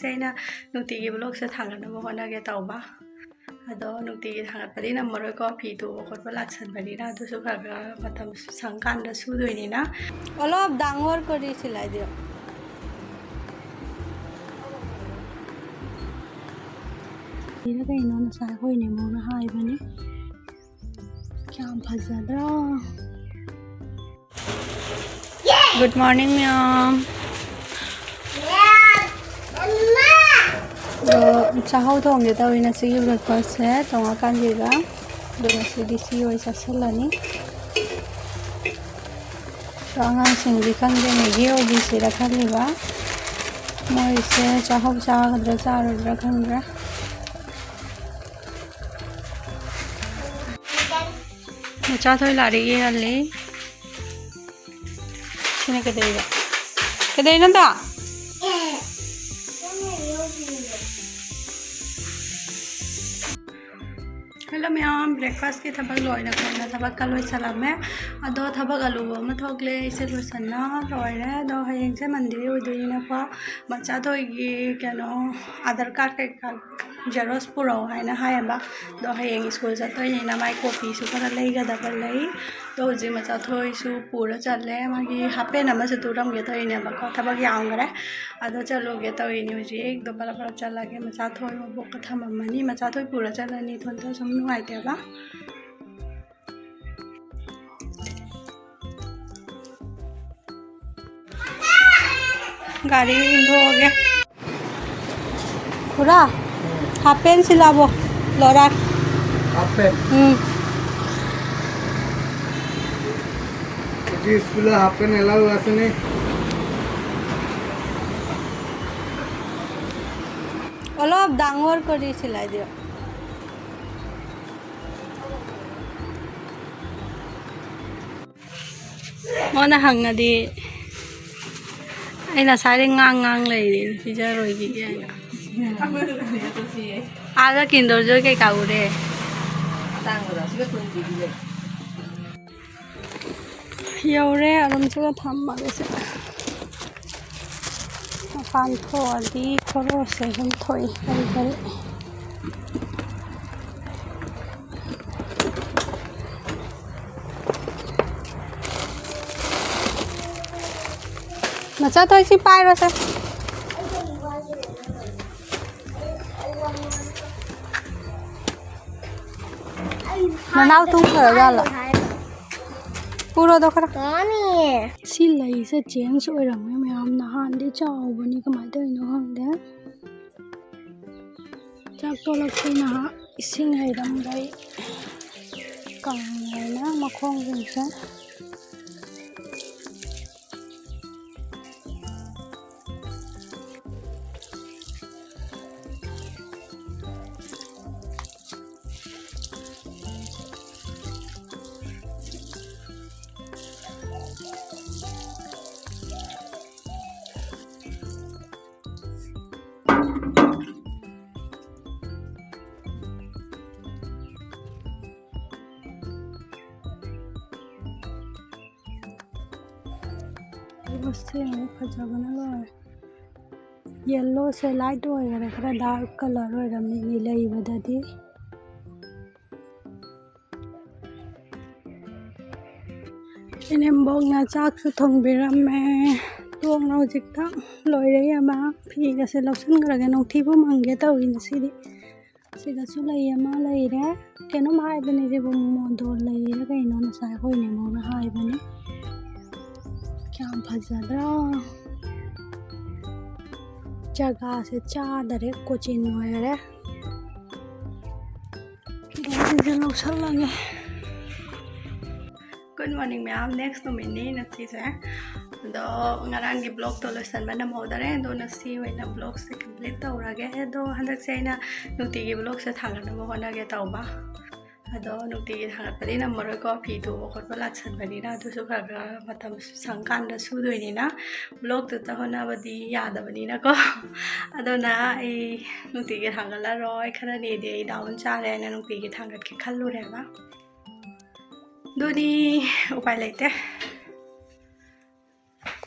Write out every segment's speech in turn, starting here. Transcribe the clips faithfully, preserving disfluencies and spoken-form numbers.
ꯁꯦ ꯑꯩꯅ ꯅꯨꯡꯇꯤꯒꯤ vlogꯁꯦ ꯊꯥꯒꯠꯅꯕ ꯍꯣꯠꯅꯒꯦ ꯇꯧꯕ꯫ ꯑꯗꯣ ꯅꯨꯡꯇꯤꯒꯤ ꯊꯥꯒꯠꯄꯗꯤ ꯉꯝꯃꯔꯣꯏꯀꯣ, ꯐꯤ ꯇꯨꯕ ꯈꯣꯠꯄ ꯂꯥꯛꯁꯟꯕꯅꯤꯅ꯫ ꯑꯗꯨꯁꯨ ꯈꯔ ꯈꯔ ꯃꯇꯝ ꯁꯪꯀꯥꯟꯗ ꯁꯨꯗꯣꯏꯅꯤꯅ꯫ অলপ ডাঙৰ কৰি চিলাই দিয়ক꯫ ꯁꯤꯗ ꯀꯩꯅꯣ ꯉꯁꯥꯏ ꯑꯩꯈꯣꯏ ꯅꯦꯃꯣꯅ ꯍꯥꯏꯕꯅꯤ꯫ ꯀꯌꯥꯝ ꯐꯖꯗ꯭ꯔꯥ? Good morning, ꯃꯌꯥꯝ꯫ ꯑꯗꯣ ꯆꯥꯛꯍꯥꯎ ꯊꯣꯡꯒꯦ ꯇꯧꯋꯤ ꯉꯁꯤꯒꯤ breakfastꯁꯦ, ꯆꯣꯉꯥ ꯀꯥꯟꯖꯤꯒ꯫ ꯑꯗꯣ ꯉꯁꯤꯗꯤ ꯁꯤ ꯑꯣꯏ ꯆꯥꯁꯤꯜꯂꯅꯤ꯫ ꯑꯗꯣ ꯑꯉꯥꯡꯁꯤꯡꯗꯤ ꯈꯪꯗꯦ, ꯃꯦꯒꯤ ꯑꯣꯏꯕꯤꯁꯤꯔ ꯈꯜꯂꯤꯕ꯫ ꯃꯣꯏꯁꯦ ꯆꯥꯛꯍꯥꯎ ꯆꯥꯒꯗ꯭ꯔꯥ ꯆꯥꯔꯣꯏꯗ꯭ꯔꯥ ꯈꯪꯗ꯭ꯔꯦ꯫ ꯃꯆꯥꯊꯣꯏ ꯂꯥꯏꯔꯤꯛ ꯌꯦꯡꯍꯜꯂꯤ꯫ ꯁꯤꯅ ꯀꯩꯗꯧꯔꯤꯕ? ꯀꯩꯗꯧꯔꯤꯅꯣ ꯑꯗꯣ? Hello ꯃꯌꯥꯝ, breakfastꯀꯤ ꯊꯕꯛ ꯂꯣꯏꯅ ꯈꯣꯠꯅ ꯊꯕꯛꯀ ꯂꯣꯏꯁꯜꯂꯝꯃꯦ꯫ ꯑꯗꯣ ꯊꯕꯛ ꯑꯂꯨꯕ ꯑꯃ ꯊꯣꯛꯂꯦ, ꯑꯩꯁꯦ ꯂꯣꯏꯁꯟꯅ ꯂꯣꯏꯔꯦ꯫ ꯑꯗꯣ ꯍꯌꯦꯡꯁꯦ Monday ꯑꯣꯏꯗꯣꯏꯅꯤꯅꯀꯣ, ꯃꯆꯥꯊꯣꯏꯒꯤ ꯀꯩꯅꯣ, Aadhaar card ꯀꯩꯀꯥ Xerox ꯄꯨꯔꯛꯑꯣ ꯍꯥꯏꯅ ꯍꯥꯏꯌꯦꯕ꯫ ꯑꯗꯣ ꯍꯌꯦꯡ ꯁ꯭ꯀꯨꯜ ꯆꯠꯇꯣꯏꯅꯤꯅ ꯃꯥꯏ ꯀꯣꯄꯤꯁꯨ ꯈꯔ ꯂꯩꯒꯗꯕ ꯂꯩ꯫ ꯑꯗꯣ ꯍꯧꯖꯤꯛ ꯃꯆꯥꯊꯣꯏꯁꯨ ꯄꯨꯔ ꯆꯠꯂꯦ꯫ ꯃꯥꯒꯤ half pant ꯑꯃꯁꯨ ꯇꯨꯔꯝꯒꯦ ꯇꯧꯔꯤꯅꯦꯕꯀꯣ, ꯊꯕꯛ ꯌꯥꯝꯈ꯭ꯔꯦ꯫ ꯑꯗꯣ ꯆꯠꯂꯨꯒꯦ ꯇꯧꯔꯤꯅꯦ ꯍꯧꯖꯤꯛ꯫ ꯑꯗꯣ ꯕꯔꯥ ꯕꯔꯥ ꯆꯠꯂꯒꯦ꯫ ꯃꯆꯥꯊꯣꯏ ꯃꯕꯣꯛꯀ ꯊꯝꯃꯝꯃꯅꯤ꯫ ꯃꯆꯥꯊꯣꯏ ꯄꯨꯔ ꯆꯠꯂꯅꯤ, ꯏꯊꯟꯇ ꯁꯨꯝ ꯅꯨꯡꯉꯥꯏꯇꯦꯕ꯫ ꯒꯥꯔꯤ ꯏꯟꯊꯣꯛꯑꯒꯦ꯫ ꯈꯨꯔꯥ, half pant ꯁꯤꯜꯂꯛꯑꯕꯣ? ꯂꯣꯔꯥꯛ꯫ Half pant? ꯎꯝ꯫ আজি স্কুলৰ half pant এলাউ আছে নে? অলপ ডাঙৰ কৰি চিলাই দিয়ক। ꯃꯉꯣꯟꯗ ꯍꯪꯉꯗꯤ ꯑꯩꯅ ꯉꯁꯥꯏꯗꯩ ꯉꯥꯡ ꯉꯥꯡ ꯂꯩꯔꯤꯅꯤ, ꯄꯤꯖꯔꯣꯏꯒꯦ ꯍꯥꯏꯅ꯫ ꯑꯥꯗ Kinder Joy ꯀꯩꯀꯥ ꯎꯔꯦ꯫ ꯌꯧꯔꯦ, ꯑꯗꯨꯝ ꯆꯠꯂ ꯊꯝꯃꯒꯦ ꯁꯤꯗ꯫ ꯄꯥꯟꯊꯣꯛꯑꯗꯤ ꯈꯣꯔꯣꯁꯦ ꯑꯗꯨꯝ ꯊꯣꯛꯏ ꯀꯔꯤ ꯀꯔꯤ꯫ ꯃꯆꯥ ꯊꯣꯏ, ꯁꯤ ꯄꯥꯏꯔꯣꯁꯦ꯫ ꯅꯅꯥꯎ ꯇꯨꯝꯈ꯭ꯔꯖꯥꯠꯂꯣ? ꯄꯨꯔꯣꯗꯣ ꯈꯔ꯫ ꯁꯤ ꯂꯩꯁꯦ change ꯑꯣꯏꯔꯝꯃꯦ ꯃꯌꯥꯝ, ꯅꯍꯥꯟꯗꯤ ꯆꯥꯎꯕꯅꯤ, ꯀꯃꯥꯏꯅ ꯇꯧꯔꯤꯅꯣ ꯈꯪꯗꯦ꯫ ꯆꯥꯛ ꯇꯣꯂꯛꯄꯩ ꯅꯍꯥꯛ ꯏꯁꯤꯡ ꯍꯩꯔꯝꯕꯩ ꯀꯪꯉꯦꯅ ꯃꯈꯣꯡꯁꯤꯡꯁꯦ꯫ ꯑꯁꯦꯡꯕ ꯐꯖꯕꯅ ꯂꯣꯏꯔꯦ꯫ Yellowꯁꯦ light ꯑꯣꯏꯈꯔꯦ, ꯈꯔ dark colour ꯑꯣꯏꯔꯝꯃꯤꯅꯤ ꯂꯩꯕꯗꯗꯤ꯫ ꯏꯅꯦꯝꯕꯣꯛꯅ ꯆꯥꯛꯁꯨ ꯊꯣꯡꯕꯤꯔꯝꯃꯦ꯫ ꯇꯣꯛꯅ ꯍꯧꯖꯤꯛꯇ ꯂꯣꯏꯔꯦ ꯑꯃ꯫ ꯐꯤꯒꯁꯦ ꯂꯧꯁꯤꯟꯈ꯭ꯔꯒꯦ, ꯅꯨꯡꯊꯤꯕꯨ ꯃꯪꯒꯦ ꯇꯧꯏ ꯉꯁꯤꯗꯤ꯫ ꯁꯤꯗꯁꯨ ꯂꯩ ꯑꯃ ꯂꯩꯔꯦ꯫ ꯀꯩꯅꯣꯝ ꯍꯥꯏꯕꯅꯤ ꯁꯤꯕꯨ, ꯃꯣꯟꯗꯣꯜ ꯂꯩꯔ ꯀꯩꯅꯣ, ꯉꯁꯥꯏ ꯑꯩꯈꯣꯏ ꯏꯅꯦꯝꯕꯣꯛꯅ ꯍꯥꯏꯕꯅꯤ꯫ ꯀꯌꯥꯝ ꯐꯖꯗ꯭ꯔꯥ? ꯖꯒꯥꯁꯦ ꯆꯥꯗꯔꯦ, ꯀꯣꯆꯤꯟ ꯑꯣꯏꯔꯦ꯫ ꯐꯤꯔꯣꯜꯁꯤꯡꯁꯦ ꯂꯧꯁꯜꯂꯒꯦ꯫ Good morning ꯃꯌꯥꯝ, next ꯅꯨꯃꯤꯠꯅꯤ ꯉꯁꯤꯁꯦ꯫ ꯑꯗꯣ ꯉꯔꯥꯡꯒꯤ vlogꯇꯣ ꯂꯣꯏꯁꯟꯕ ꯅꯪꯍꯧꯗꯔꯦ, ꯑꯗꯣ ꯉꯁꯤ ꯑꯣꯏꯅ vlogꯁꯦ complete ꯇꯧꯔꯒꯦ꯫ ꯑꯗꯣ ꯍꯟꯗꯛꯁꯦ ꯑꯩꯅ ꯅꯨꯡꯇꯤꯒꯤ vlogꯁꯦ ꯊꯥꯒꯠꯅꯕ ꯍꯣꯠꯅꯒꯦ ꯇꯧꯕ, ꯑꯗꯣ ꯅꯨꯡꯇꯤꯒꯤ ꯊꯥꯒꯠꯄꯗꯤ ꯅꯝꯃꯔꯣꯏꯀꯣ, ꯐꯤ ꯇꯨꯕ ꯈꯣꯠꯄ ꯂꯥꯛꯁꯟꯕꯅꯤꯅ, ꯑꯗꯨꯁꯨ ꯈꯔ ꯈꯔ ꯃꯇꯝ ꯁꯪꯀꯥꯟꯗ ꯁꯨꯗꯣꯏꯅꯤꯅ vlogꯇꯨꯇ ꯍꯣꯠꯅꯕꯗꯤ ꯌꯥꯗꯕꯅꯤꯅꯀꯣ꯫ ꯑꯗꯨꯅ ꯑꯩ ꯅꯨꯡꯇꯤꯒꯤ ꯊꯥꯒꯠꯂꯔꯣꯏ, ꯈꯔꯅꯤꯗꯤ ꯑꯩ down ꯆꯥꯔꯦ ꯍꯥꯏꯅ ꯅꯨꯡꯇꯤꯒꯤ ꯊꯥꯒꯠꯀꯦ ꯈꯜꯂꯨꯔꯦꯕ꯫ ꯑꯗꯨꯅꯤ, ꯎꯄꯥꯏ ꯂꯩꯇꯦ꯫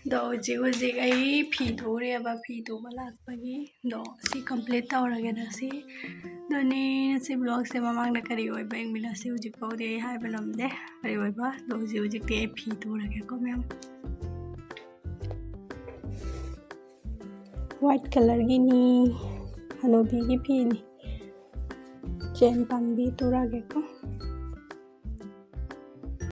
ꯑꯗꯣ ꯍꯧꯖꯤꯛ ꯍꯧꯖꯤꯛ ꯑꯩ ꯐꯤ ꯇꯨꯔꯦꯕ, ꯐꯤ ꯇꯨꯕ ꯂꯥꯛꯄꯒꯤ꯫ ꯑꯗꯣ ꯁꯤ complete ꯇꯧꯔꯒꯦ ꯉꯁꯤ꯫ ꯑꯗꯨꯅꯤ ꯉꯁꯤ vlogꯁꯦ ꯃꯃꯥꯡꯗ ꯀꯔꯤ ꯑꯣꯏꯕ ꯌꯦꯡꯃꯤꯟꯅꯁꯤ꯫ ꯍꯧꯖꯤꯛꯐꯥꯎꯗꯤ ꯑꯩ ꯍꯥꯏꯕ ꯉꯝꯗꯦ ꯀꯔꯤ ꯑꯣꯏꯕ꯫ ꯑꯗꯣ ꯍꯧꯖꯤꯛ ꯍꯧꯖꯤꯛꯇꯤ ꯑꯩ ꯐꯤ ꯇꯨꯔꯒꯦꯀꯣ ꯃꯌꯥꯝ꯫ White colourꯒꯤꯅꯤ, ꯍꯅꯨꯕꯤꯒꯤ ꯐꯤꯅꯤ꯫ ꯆꯦꯟ ꯄꯥꯝꯕꯤ ꯇꯨꯔꯒꯦꯀꯣ꯫